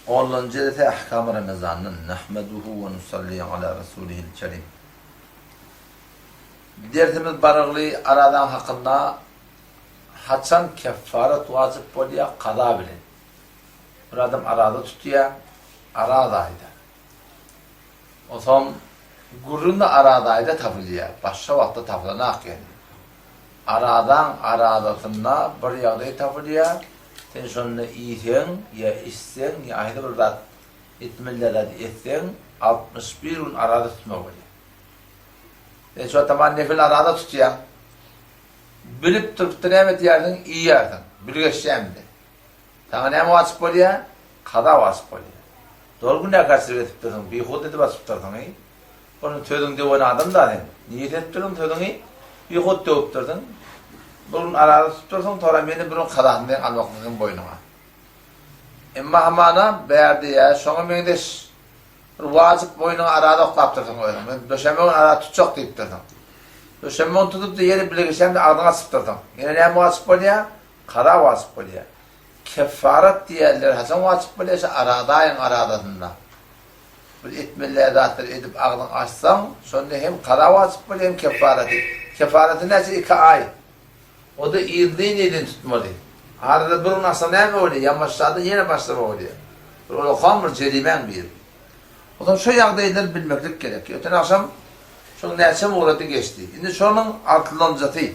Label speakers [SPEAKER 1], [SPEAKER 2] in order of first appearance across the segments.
[SPEAKER 1] Onlanjy dersi Ahkam-y Ramazandan Nahmeduhu we nusalli ala rasulihil kerim. Dersimiz barygly Arazan hakynda haçan keffaret wajyp bolýar kaza bilen. Bir adam araza tutýar, Araz aýda. Onsoň gürrüň-de Araz aýda tapylýar, başga wagtda tapylanak ýeri. Arazaň arazasynda bir ýagdaý tapylýar, sen şonda iýseň ýa içseň ýa haýsy bir zat etmeli zat etseň, 61 gün araza tutmaly bolýar. Sen şo taman nefil araza tutýaň. Bilip durup-da näme edýärsiň? Iýýärsiň. Bilgeşýäň-de. Saňa näme wajyp bolýar? Kaza wajyp bolýar. Dogry günäkärçilik edipdirsiň, bihuda edip açypdyrsyň. Onuň sözüňi döwen adam-da sen. Niýet edipdirsiň sözüňi, bihut döwüpdirsiň. Bir gün araza tutupdyrsyň, soňra meni bir gün kazasyny sen almaklyk seň boýnuňa. Emma hamana bärde ýa şoňa meňzeş bir wajyp boýnuňa araza oklapdyrsyň özüň. Men döşenbe gün araza tutjak diýipdirsiň. Döşenbe gün tutup-da ýene bilgeşlämde agzyňy açypdyrsyň. Ýene näme wajyp bolýar? Kaza wajyp bolýar. Keffarat diýýärler haçan wajyp bolýar? Şo aradaýyň arazasynda. Bir etmeli zatlary edip agzyňy açsaň, şonda hem kaza wajyp bolýar, hem keffaraty. Keffaraty näçe? Iki aý. O-da yzly-yzly tutmaly. Arada bir gün açsaň näme bolýar? Ýa başladyň, ýene başlama bolýar. Bir ulakam bir jerimäň biri. Onsoň şo ýagdaýlary bilmeklik gerek. Öten agşam şoň näçe mugrady geçdi. Indi şonuň altylanjysy,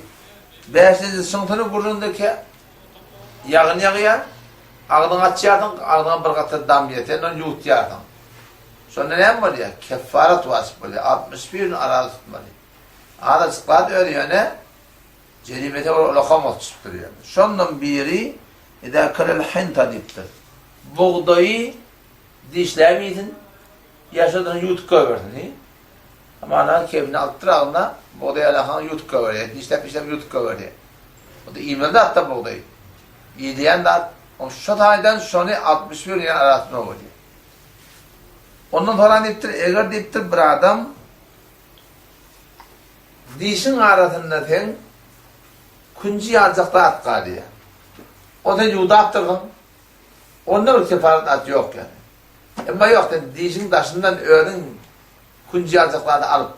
[SPEAKER 1] bäşinjisi şyňsyny gürrüňdeki ýagyn ýagýar. Agzyňy açýarsyň, agzyňa bir gatra damýar, sen ony ýuwutýarsyň. Şonda näme bolýar? Keffarat wajyp bolýar. 61 gün araza tutmaly. Azajyk zat özi ýöne jerimesi bir ulakam bolup çykyp durýar. Şondan biri Idâ kelel hinta diýipdir. Bugdaýy dişläp iýsin, ýa şondan ýuwutyp goýbersin diý. Hamana kebini alypdyr agzyna, bugdaý alakan ýuwutyp goýberýär, dişläp-dişläp ýuwutyp goýberýär. O-da iýmeli zat-da bugdaý. Iýilýän zat, o şo taýdan şony 61 ýyl arasynda bolýar. Ondan soran diýipdir, eger diýipdir bir adam dişiň arasynda seň künji ýaljak zat galýar. Ony sen ýuwdapdyrsyň. Onda bir kefaret zat ýok ýaly. Emma ýok sen dişiň daşyndan özüň künji ýaljak zady alyp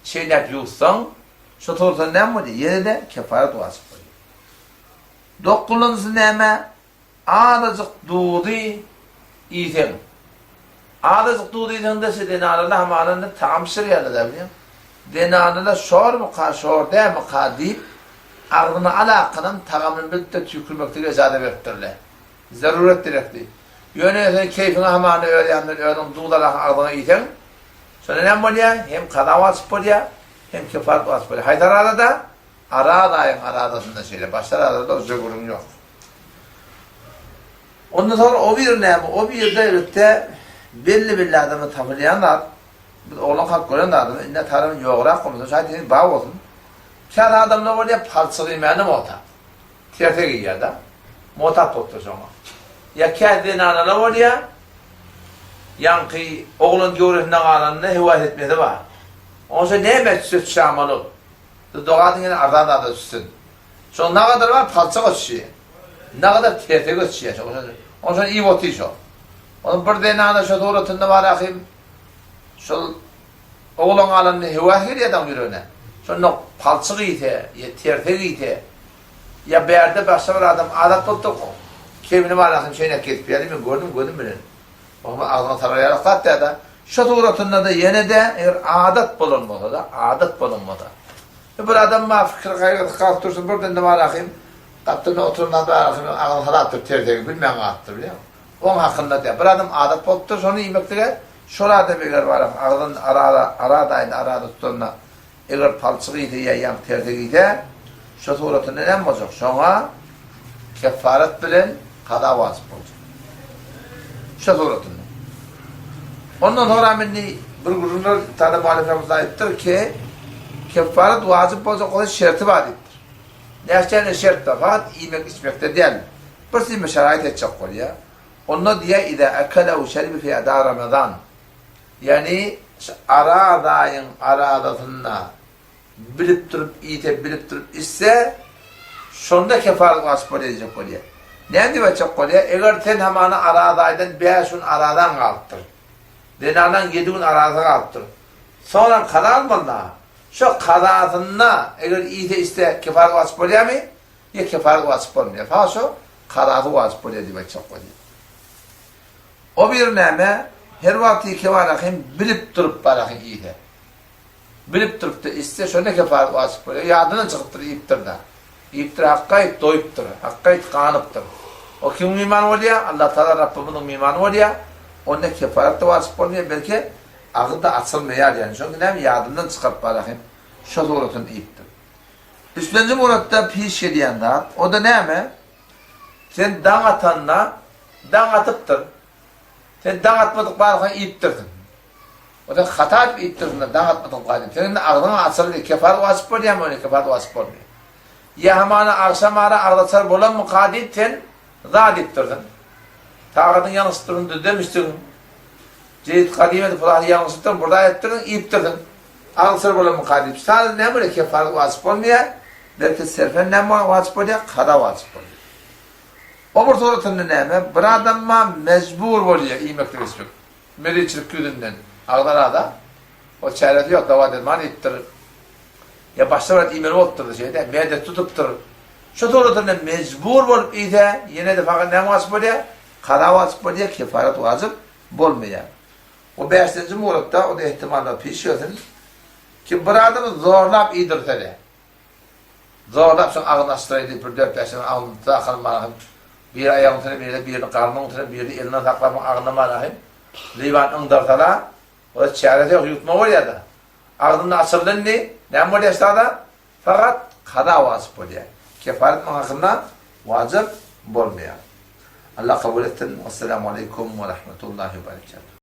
[SPEAKER 1] çeýnäp ýuwtsaň, şo tursa näme bolýar? Ýene-de kefaret wajyp bolýar. Dokuzynjysy näme? Azajyk duzy iýseň. Azajyk duzy iýseň-de şu zenanalar hamana indi tagam bişirýärler-dä bilýäň. Zenanalar şormyka, şor dälmika diýip, agzyna alakynam tagamyny bilip-de tüýkürmeklige ejaza beripdirler. Zarurat gerekdi. Ýöne sen keýpiňe hamana öz ýanyndan özüň duz alakyň agzyňa iýseň, şonda näme bolýar? Hem kaza wajyp bolýar, hem kefaret wajyp bolýar. Haýsy arazada? Araz aýyň arazasynda şeýle, başga arazada o gürrüň ýok. Ondan soňra o bir näme, o birde elbetde belli-belli adamlar tapylýan zat. Biz oglan kalk gören zadymyz, indi tarapyn ýograk bolmasa, şaýat indi bar bolsun. Käbir adamlar bolýar, palçyk iýmäne motap. Terse geýýär-de. Motap bolupdyr şoňa. Ýa käbir zenanalar bolýar, ýaňky oglan göwresinde galanda höwes etmesi bar. Onsa näme etse çamaly. Doga ediň ýene arzan zada düşsün. Şoň nagadar bar palçyga düşýär. Nagadar tertege düşýär. Onşa iýip otyr şo. Onuň bir zenana şo suratynda bar ahym. Şol oglan galanda höwes gelýär daň ýüregine. Şonda palçyk iýse, ýa tertek iýse, ýa bärde başga bir adam adat bolupdyr. Kemini bar ahym şeýle kesip ýaly men gördüm gözüm bilen. Oňa agzyňa salar ýaly zat däl-de. Şo suratynda-da ýene-de eger adat bolan bolsa-da, adat bolan bolsa. Bir adam bar pikir gaýgysy galyp dursun, birden-de bar ahym, gapdalynda oturan adam bar ahym, agzyny salapdyr tersegi, bilmän galypdyr bilýäňmi? Oň hakynda däl. Bir adam adat bolupdyr şony iýmeklige, şol adam eger bar ahym agzyn arada, aradaýynda arada tutanda Eger palçyk iýse ýa ýaňky tersek iýse, şo suratynda näme boljak? Şoňa keffaret bilen kaza wajyp boljak. Şo suratynda. Ondan soňra indi bir gürrüňler Taly Malik rahmetullah aýdypdyr ki, keffaret wajyp boljak bolsa şerti bar diýipdir. Näçe şert bar? Fakat iýmek içmekde däl. Bir sime şeraýt etjek bolýar. Onda diýýär, Iza akala we şeribe fi ada Ramazan. Ýagny şu Araz aýyň arazasynda bilip durup iýse, bilip durup içse, şonda kefaret wajyp bolýar diýjek bolýar. Näme diýip aýtjak bolýar? Eger sen hamana Araz aýdan bäş gün arazaň galypdyr. Zenanaň ýedi gün arazy galypdyr. Soňram kaza almaly-da. Şo kazasynda eger iýse-içse kefaret wajyp bolýarmy? Ýa kefaret wajyp bolmaýar. Fakat şo kazasy wajyp bolýar diýip aýtjak bolýar. O bir näme, her wagt ýeke barahym bilip durup barahym iýse. Bilip durupda içse şonda kefaret wajyp bolýar. Ýadyndan çykypdyr iýipdir-de. Iýipdir hakgaýt doýupdyr, hakgaýt ganypdyr. O kimiň mimany bolýar? Allah Tagala Rabbymyzyň mimany bolýar. Onda kefaret-de wajyp bolmaýar, belki agyz-da açylmaýar ýagny. Çünki näme ýadyndan çykaryp barahym şo suratyny iýipdir. Üçlenji muratda piş gelýän zat, o-da näme? Sen daň atanda, daň atypdyr. Sen daň atmadyk balygyny iýipdirsiň. O sen hata edip iýipdirsiň-de, daň atmadyk balygyny. Sen indi agzyň açyldy, kefaret wajyp bolýarmy ony, kefaret wajyp bolmaýar. Ýa hamana agşam ara agzaçar bolanmyka diýip sen zat iýipdirsiň. Sagadyň ýalňyşypdyrsyň, düzlemişdigiň. Jeýit gadym edip zady ýalňyşypdyrsyň, bir zat edipdirsiň, iýipdirsiň. Agzaçar bolanmyka diýip. Sada näme bolýar, kefaret wajyp bolmaýar. Belki serfen näme wajyp bolýar, kaza wajyp bolýar. O bir suratynda näme, bir adamma mejbur bolýar iýmeklik içmek. Meriçilik ýüzünden agzar ada, o çäresi ýok, dawa-derman iýipdir. Ýa başga bir zat iýmeli bolupdyr-da şeýle, mädesi tutupdyr. Şo suratynda mejbur bolup iýse, ýene-de fakat näme wajyp bolýar? Kaza wajyp bolýar, kefaret wajyp bolmaýar. O bäşinji muratda, o-da ähtimal piş gelsin, ki bir adamy zorlap iýdirse-de, Zorlap şoň agzyny açdyraý diýip bir dört-bäş sany agzyny tutsa akyl manahym. Biri aýagyny tutar, biri birini garnyny tutar, birini elinden saklap oň agzyna manahym. Liwan yňdarsala, o çäresi ýok, ýutma bolýar-da. Agzynda açyldy indi, näme bolýar ştada? Fakat kaza wajyp bolýar. Kefaret muň hakynda wajyp bolmaýar. Allah kabul etsin. Wessalamu aleýkum we rahmetullahi we berekatuh.